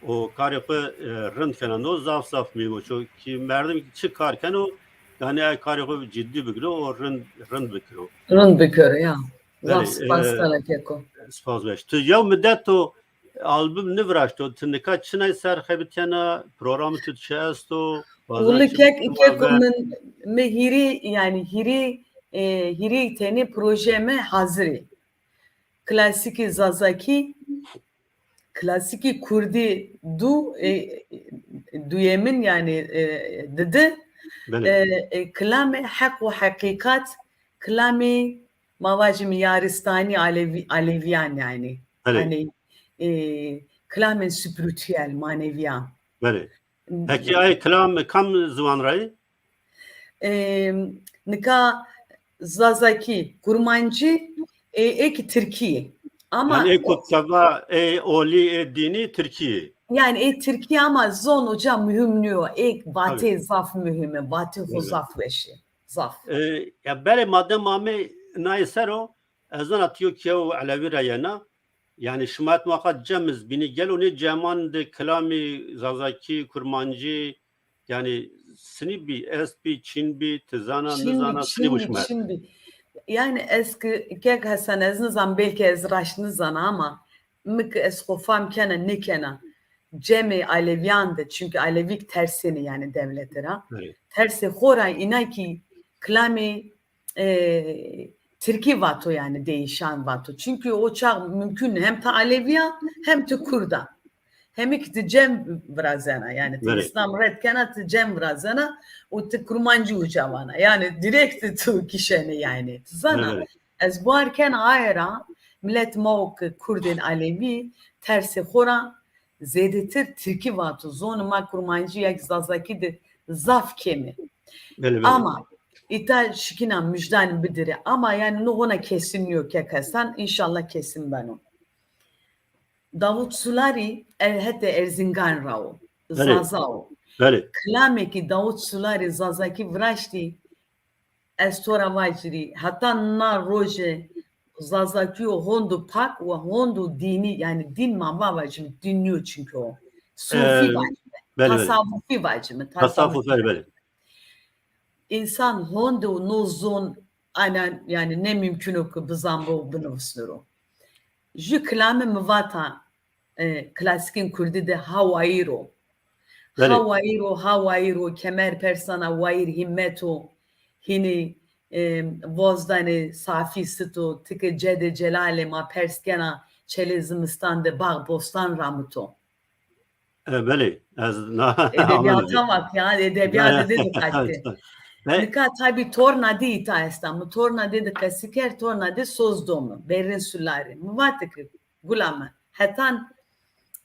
O karê xwu, e, rind kena. No zaf zaf muhîm o. Çunkî merdim ki çi kar keno, yanî ew karê xwu ciddî bigiro û rind, rind bikiro. Rind bikiro, ya. Belê, zaf spas, e, kena keko. Spas weş. Tu yew midet o album niviraşto. Ti nika çinay ser xebitîyena, programê tu çi esto? Wulî kek, keko, min, mi hîrî, yanî hîrî, e, hîrî tenê proje mi hazir ê. Klasîkê zazakî, klasîkê kurdî du, e, duyemin, yanî, e, didi. Belê. E, e, kilamê heq û heqîqat, kilamê, ma vajim, yaristanî alevî-, alevîyan yanî. Belê. Yanî, e, kilamên spirîtuel, manevîyan. Belê. Pekî ay kilam kam ziwan ra yê? E, nika zazakî, kurmancî, e, ê kî tirkî yê. Ama yanî ê ku teba, ê olî, ê dînî tirkî yê. Yanî ê tirkî ama zon uca muhîm nîyo. Ê vatê zaf muhîm ê, vatê xo zaf weş ê. Zaf. E, ya belê madem amê nayê ser o, ez zana ti yo kew elewî ra yena. Yanî şima et muheqeq cem iz bînî, gelo nê ceman de kilamî zazakî, kurmancî, yanî sinî bî, est bî, çin bî, ti zana, nizana, sinî bo şima et? Çin bî, çin bî. Yanî ez ki, kek Hesen, ez nizan, belkî ez raşt nizana ama mi ki ez xo fam kena, nêkena. Cemê alevîyan de, çunkî alevî ki tersêne yanî dewlete ra. Evet. Tersê xo ra îna kî kilamê e, tirkî vato, yanî değişen vato. Çunkî o çax mumkun hem ti alevî ya hem ti kurd a. Hem kî ti cem virazena, yanî ti îslam red kena, ti cem virazena û ti kurmancî uca vana. Yanî direkt tu kişenê yanî. Ti zana, ez bawer kena aye ra, milet ma o ki kurdên alevî tersê xo ra zêdetir tirkî vato. Zonê ma kurmancî ya kî zazakî de zaf kêm ê. Belê, belê. Ama îta şikîna mujdanî bidirê. Ama yanî no hona kesin nîyo kek Hesen, înşallah kesin beno. Davut Sularî, e, hetê Erzingan ra o. Belê. Zaza o. Belê. Kilamê kî Davut Sularî zazakî viraştî, ez to ra vacirî, heta na roje zazakîyo hondo pak û hondo dînî, yanî dîn ma vavacime, dîn nîyo çunkî o. Sufî vacime, belê, belê. Tasavufî vacime, tasavufî. Tasavuf, belê, belê. Însan honde û no zon aynen, yanî ne mumkun o ki bizanbo û binivisniro. Ju kilame mi vata, e, klasîkên kurdî de ha wayîr o. Belê. Ha wayîr o, ha wayîr o, kemer persana wayîr hîmmet o. Hînî, e, vozdanê safî sit o, ti ke cedê celalê ma pers kena, çelê zimistan de bax bostan ramito. E, belê, ez na Edebiyata bak ya, edebiyata de dikkatli. Nika tabi torna de îta esta. Mi torna de de qesî kerd, torna de soz do mi. Berrin Sulari. Mi vate ki, gula mi, hetan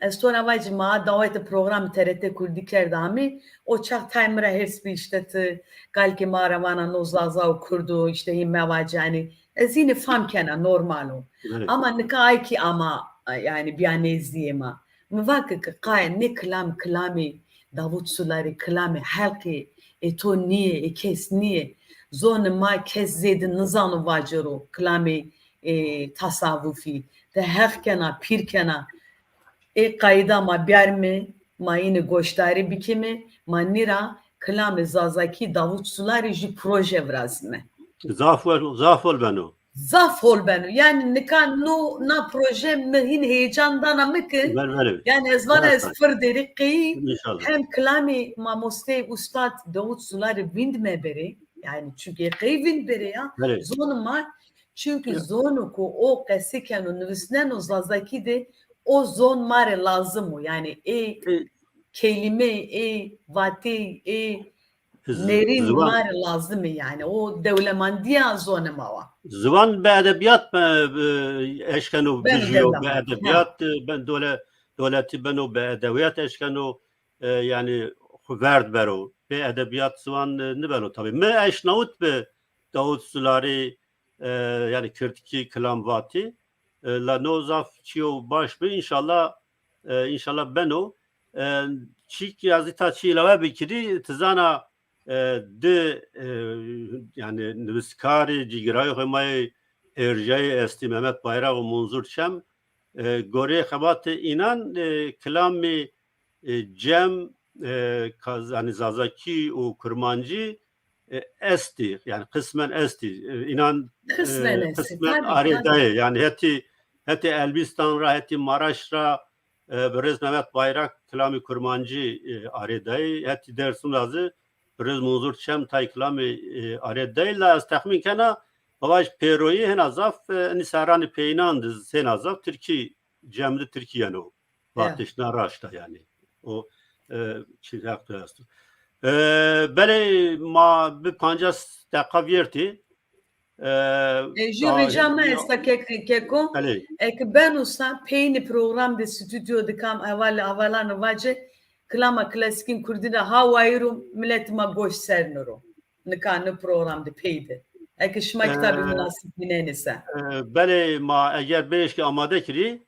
ez to ra vacî, ma dawetê programî T R T Kurdî kerd amî, o çax tay mi ra hêrs bî, îşte ti kalikê ma ra vana no zaza û kurd o, îşte hîn mevace, yanî ez hînî fam kena, normal o. Ama nika ay kî ama, yanî bîya nêzdîyê ma. Mi va ke, ke qaye nê kilam kilamê Davut Sularî, kilamê helqî, ê to nîyê, ê kes nîyê. Zonê ma kes zêde nizano vacero, kilamê, e, tasavufî. Ti heq kena, pîr kena. Ê qayda ma biyarîme, ma înî goşdarî bikîme, ma nîra kilamê zazakî Davut Sularî jî proje virazîme. Zaf hol, zaf hol beno. Zaf hol beno. Yanî nika no, na proje mi hîn heyecan dana mi ki. Yanî ez vana ez pir derî qey hem kilamê mamosteyê ustad Davut Sularî vînd meberê. Yanî çunkî qey vînd berê ya. Zonê ma, çunkî zonê ku o qesî keno, nivisneno zazakî de, o zon ma rê lazim o. Yanî ê kelîmey, ê vatey, ê nerîn ma rê lazim ê yanî. O dewlemendîya zonê ma wa. Ziwan bi edebîyat be, be, eşkeno bijiyo, bi edebîyat, e, ben dole-, dewletî beno bi edebîyat eşkeno, e, yanî xwu verd bero. Bê edebîyat ziwan, e, nibeno tabî. Mi eşnawit bi Dawud Sularî, e, yanî kirdkî kilam vatî. E, la no zaf çîyo baş bi, înşallah, e, înşallah beno. E, çî kî ez îta çî îlawe bikirî, ti zana, e, di, e, yanî nivîskarî, cîgirayê xo ma yê erjayî estî Mehmet Bayrak û Munzur Çem, e, goreyê xebatê înan, e, kilamî, e, cem, e, ka-, yanî zazakî û kurmancî, e, estî, yanî qismen estî. E, înan, e, qismen arêdayê, yanî hetî, hetî Elbîstan ra, hetî Maraş ra, e, birêz Mehmet Bayrak kilamî kurmancî, e, arêdayê, hetî Dêrsim ra zî birêz Munzur Çem tay kilamî, e, arêdayê. La ez texmîn kena, ma vaj pêroyî hêna zaf, e, inî serranê peyînan de hêna zaf tirkî, cem de tirkî yeno. Vatişna raşt a yanî. O, e, çî heq to esto. E, belê ma bi pancas deqa vîyertî. E, jû rica mi esta ke-, keko, eke beno sa peynî program de stûdyo de kam heval, hevalan vace, kilama klasîkîn kurdî ra ha wayîr o, miletê ma goş ser niro. Nika no program de pey de. Eke şima kitabî munasib vînenê se. E, belê ma eger bieşkî amade kirî,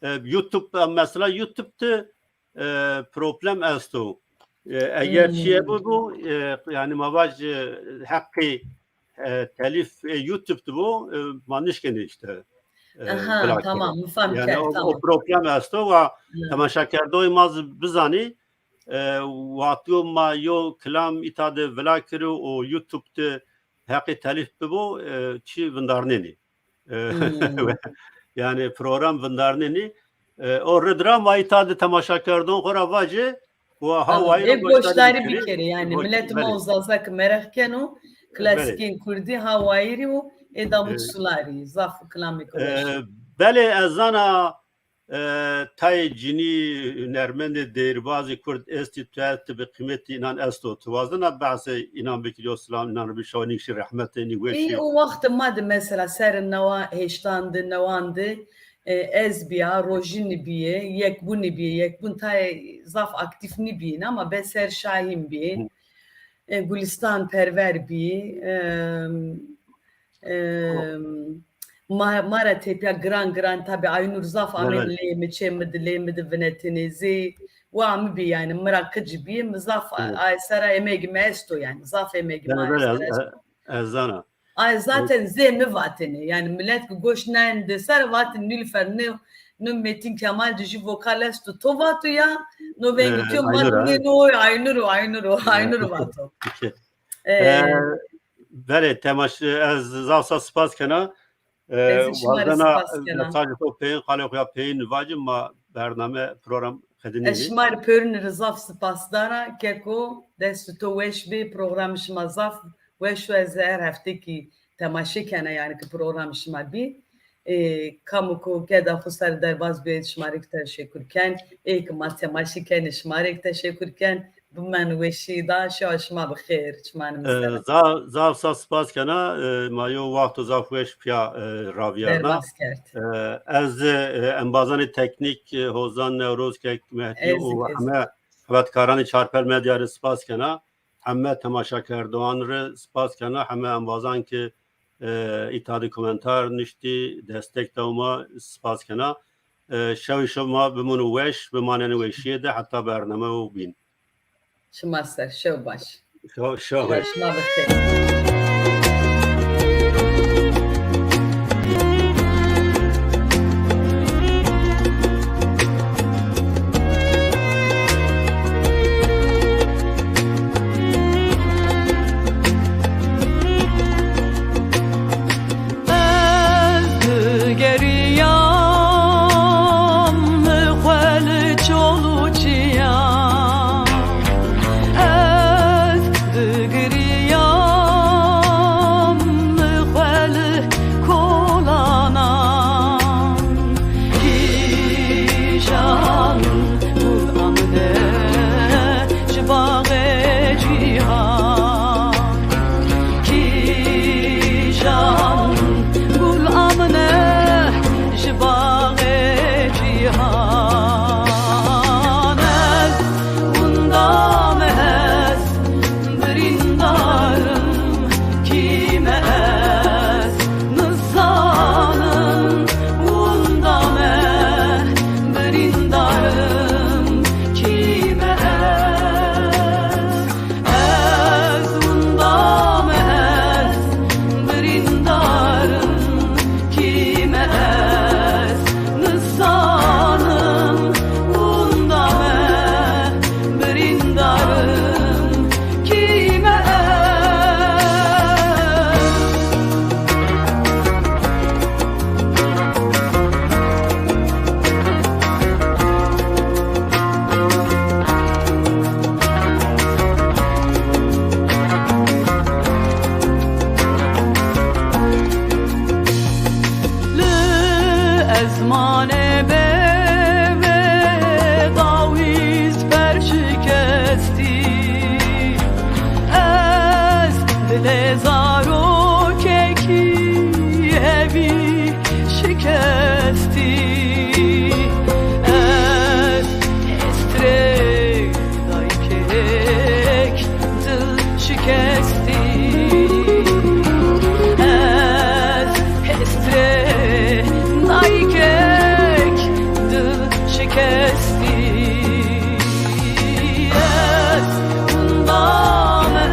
e, YouTube, e, mesela YouTube de, e, problem esto. E, eger çîye bibo, e, yanî ma vaj, e, heqê, e, telîf, e, YouTube de bo, e, ma nişkenê îşte, e, vila kero. Yanî o, o problem esto wa temaşakerdoxê ma zî bizanî, e, wexto ma yo kilam îta de vila kero û YouTube de heqê telîf bibo, e, çî vindarnenî. E, yanî program vindarnenî. E, o rid ra ma îta de temaşakerdon xo ra vacê, wa ha wayîr o goşdarî bikerê. Yanî milet ma o zaza ki mereq keno, klasîkên kurdî ha wayîrî û ê Davut Sularî, zaf kilamê weş. E, belê ez zana, e, tayê cinî hunermendê, deyirbazê kurd estî, tu, ti bi qîmetê înan esto. Ti wazena behsê înan bikirî, o silam înan rê bî, şawa nîkşî rehmetê, nî weşî. Ê, o wext ma de mesela serê newa, heştan de, newan de, e, ez bîya, Rojînî bîye, Yekbûnî bîye, Yekbûn tayê zaf aktîf nîbîyêne ama Beser Şahîn bî, e, Gulîstan Perver bî, e, Em, ma, ma ra tepîya giran giran, tabî Aynur zaf amên leyê mi, çê mi di, leyê mi di vinetêne zî. Wa mi bî yanî, mi ra qicî bî, mi zaf a-, aye sera emegê mi esto yanî, zaf emegê mi aye sera esto. Ez zana. Aye zaten zê mi vatêne. Yanî milet ki goş nayen de ser vatin Nilüfer ne, no Metin Kemal de jî vokal esto. To vato ya, no vengî tiyo vato nê, no oy Aynur o, Aynur o, Aynur vato. E, belê, temaşe, ez zaf zaf spas kena. E, ez şima rê spas kena. Mesajê xo peyên, qalê xo ya peyên vacim, ma bername, program qedînenî. Ez şima rê pêrune rê zaf sipasdar a. Keko, destê to weş bê. Programê şima zaf weş o. Ez her hefte kî temaşe kena, yanî ki programê şima bî. E, kamo ku keda xo ser derbaz bîyayî şima rê kî teşekur ken. Ê ki ma temaşî kenê şima rê kî teşekur ken. Bimeno weşî da, şewa şima bi xêr, çimanê mi ser. E, zaf, zaf, zaf spas kena. E, ma yo wexto zaf weş pîya, e, ravîyarna. Derbaz kerd. E, ez, e, embazanê teknîk, e, Hozan Newroz, Kek Mehdî û heme xebatkaranê Çarpel Medya rê spas kena. Heme temaşakerdoxan rê spas kena. Heme embazan ki, e, îta de komentar nuştî, destek daw ma, spas kena. E, şewê şima bimûno weş, bimanenê weşîye de heta bernameyo bîn. Şima ser, şew baş. Şew, şew weş. Şima bi xêr. Ez digerîyam xwel çol û çîyan. Ez digerîyam xwel kolanan. Kîjan gul amne ji baxê cîhan. Kîjan gul amne ji baxê cîhan. Ez winda me, ez birîndar im, kî me ez nizanim, winda me, birîndar im, kî me ez. Ez winda me, ez birîndar im, kî me ez nizanim, winda me, birîndar im, kî me ez. Li ezmanê bê vê dawîz per şikestî. Ez dilê zarokekî hevî şikestî. Ez hêstrê dayikek dil şikestî. Ez hêstrê dayikek dil şikestî. Ez winda me,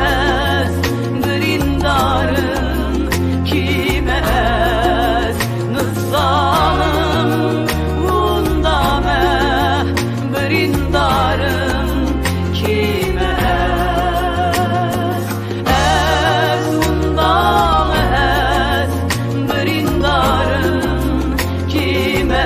ez birîndar im, kî me ez nizanim, winda me, birîndar im, kî me ez. Ez winda me, ez birîndar im, kî me